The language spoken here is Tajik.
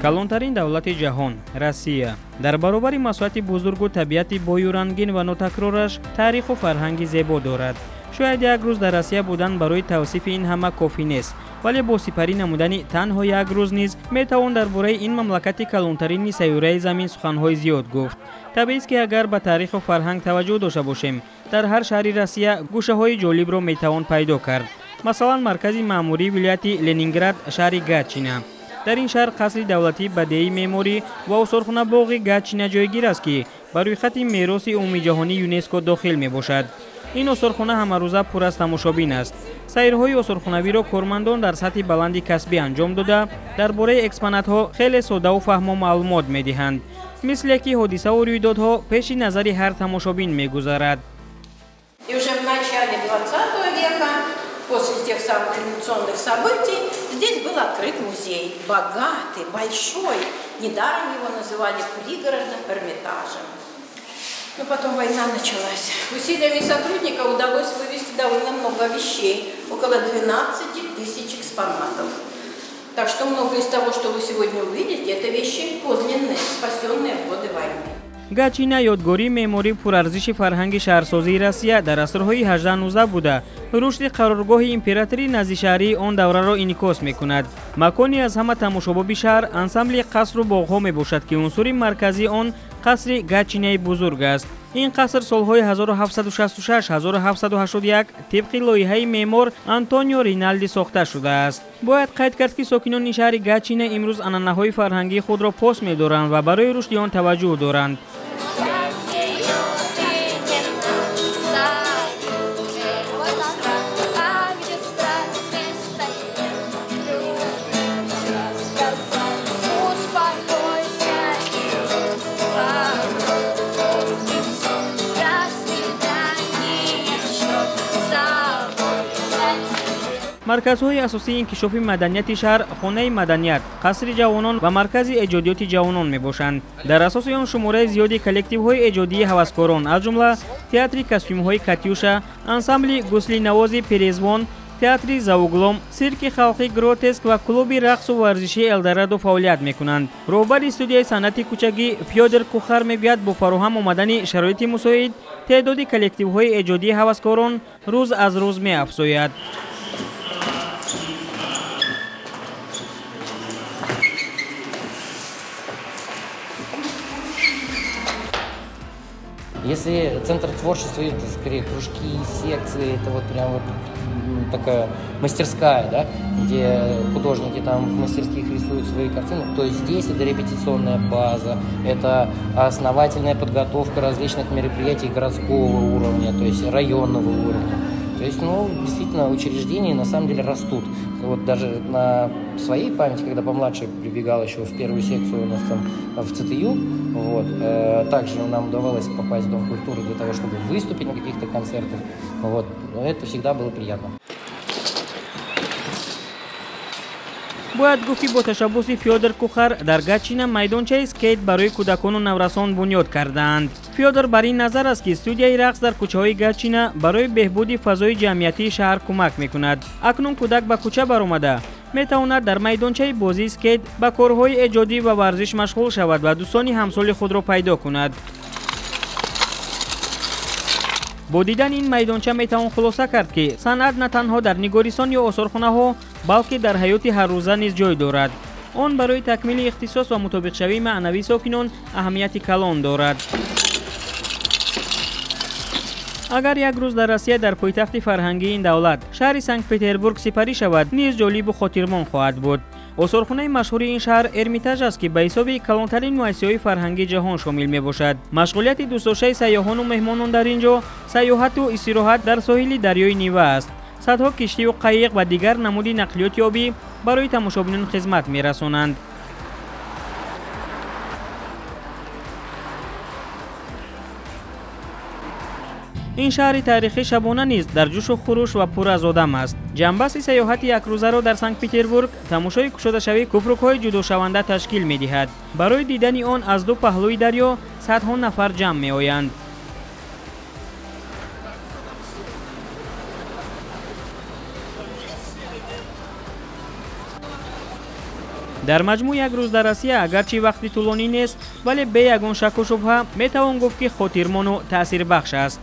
Калонтарин давлати ҷаҳон Россия дар баробари масоҳати бузургу табиати бою рангин ва нотакрораш таъриху фарҳанги зебо дорад. Шояд як рӯз дар Россия будан барои тавсифи ин ҳама кофӣ нест, вале бо сипарӣ намудани танҳо як рӯз низ метавон дар бораи ин мамлакати калонтарини сайёраи замин суханҳои зиёд гуфт. Табиист, ки агар ба таъриху фарҳанг таваҷҷӯҳ дошта бошем, дар ҳар шаҳри Россия гӯшаҳои ҷолибро метавон пайдо кард. Масалан, маркази маъмурии вилояти Ленинград шаҳри Гатчина. Дар ин шаҳр қасри давлатии бадеии меъморӣ ва осорхона боғи Гатчина ҷойгир аст, ки ба рӯйхати мероси умумиҷаҳонии ЮНЕСКО дохил мебошад. Ин осорхона ҳамарӯза пур аз тамошобин аст. Сайрҳои осорхонавиро кормандон дар сатҳи баланди касбӣ анҷом дода, дар бораи экспонатҳо хеле соддаву фаҳмо маълумот медиҳанд, мисле ки ҳодисаву рӯйдодҳо пеши назари ҳар тамошобин мегузарад. И уже в начале 20 века, после тех самых революционных событий, здесь был открыт музей. Богатый, большой. Недаром его называли пригородным Эрмитажем. Но потом война началась. Усилиями сотрудников удалось вывести довольно много вещей. Около 12 тысяч экспонатов. Так что многое из того, что вы сегодня увидите, это вещи подлинные, спасенные в годы войны. Гатчина ёдгории меъмории пурарзиши фарҳанги шаҳрсозии Россия дар асрҳои 18-19 буда, рушди қароргоҳи императории наздишаҳрии он давраро инъикос мекунад. Макони аз ҳама тамошобоби шаҳр ансамбли қасру боғҳо мебошад, ки унсури марказии он қасри Гатчинаи бузург аст. Ин қаср солҳои 1766-1781 тибқи лоиҳаи меъмор Антонио Риналди сохта шудааст. Бояд қайд кард, ки сокинони шаҳри Гатчина имрӯз анъанаҳои фарҳангии худро пос медоранд ва барои рушди он таваҷҷӯҳ доранд. Марказҳои асосии инкишофи маданияти шаҳр хонаи маданият, қасри ҷавонон ва маркази эҷодиёти ҷавонон мебошанд. Дар асоси он шумораи зиёди коллективҳои эҷодии ҳаваскорон, аз ҷумла театри костюмҳои Катюша, ансамбли гуслинавози Перезвон, театри «За углом», сирки халқи Гротеск ва клуби рақсу варзишии Элдорадо фаъолият мекунанд. Роҳбари студияи санъати кӯчагӣ Фёдор Кухар мегӯяд, бо фароҳам омадани шароити мусоид теъдоди коллективҳои эҷодии ҳаваскорон рӯз аз рӯз меафзояд. Если центр творчества — это скорее кружки, секции, это вот прям вот такая мастерская, да, где художники там в мастерских рисуют свои картины, то здесь это репетиционная база, это основательная подготовка различных мероприятий городского уровня, то есть районного уровня. То есть, ну, действительно, учреждения на самом деле растут. Вот даже на своей памяти, когда помладше прибегал еще в первую секцию у нас там в ЦТЮ, вот, также нам удавалось попасть в Дом культуры для того, чтобы выступить на каких-то концертах. Вот, это всегда было приятно. Бояд гуфт, ки бо ташаббуси Фёдор Кухар дар Гатчина майдончаи скейт барои кӯдакону наврасон бунёд кардаанд. Фёдор бар ин назар аст, ки студияи рақс дар кӯчаҳои Гатчина барои беҳбуди фазои ҷамъиятии шаҳр кӯмак мекунад. Акнун кӯдак ба кӯча баромада метавонад дар майдончаи бозии скейт ба корҳои эҷодӣ ва варзиш машғул шавад ва дӯстони ҳамсоли худро пайдо кунад. Бо дидани ин майдонча метавон хулоса кард, ки санъат на танҳо дар нигористон ё осорхонаҳо, балки дар ҳаёти ҳаррӯза низ ҷой дорад. Он барои такмили ихтисос ва мутобиқшавии маънавии сокинон аҳамияти калон дорад. Агар як рӯз дар Россия дар пойтахти фарҳангии ин давлат шаҳри Санкт-Петербург сипарӣ шавад, низ ҷолибу хотирмон хоҳад буд. Осорхонаи машҳури ин шаҳр Эрмитаж аст, ки ба ҳисоби калонтарин муассисаҳои фарҳангии ҷаҳон шомил мебошад. Машғулияти дӯстдоштаи сайёҳону меҳмонон дар ин ҷо сайёҳату истироҳат дар соҳили дарёи Нива аст. Садҳо киштию қайиқ ва дигар намуди нақлиёти обӣ барои тамошобинон хизмат мерасонанд. Ин шаҳри таърихӣ шабона низ дар ҷӯшу хуруш ва пур аз одам аст. Ҷанбаси сайёҳати якрӯзаро дар Санкт-Петербург тамошои кушодашавии кӯпрукҳои ҷудошаванда ташкил медиҳад. Барои дидани он аз ду паҳлӯи дарё садҳо нафар ҷамъ меоянд. Дар маҷмӯъ, як рӯз дар Россия агарчи вақти тӯлонӣ нест, вале бе ягон шаку шубҳа метавон гуфт, ки хотирмону таъсирбахш аст.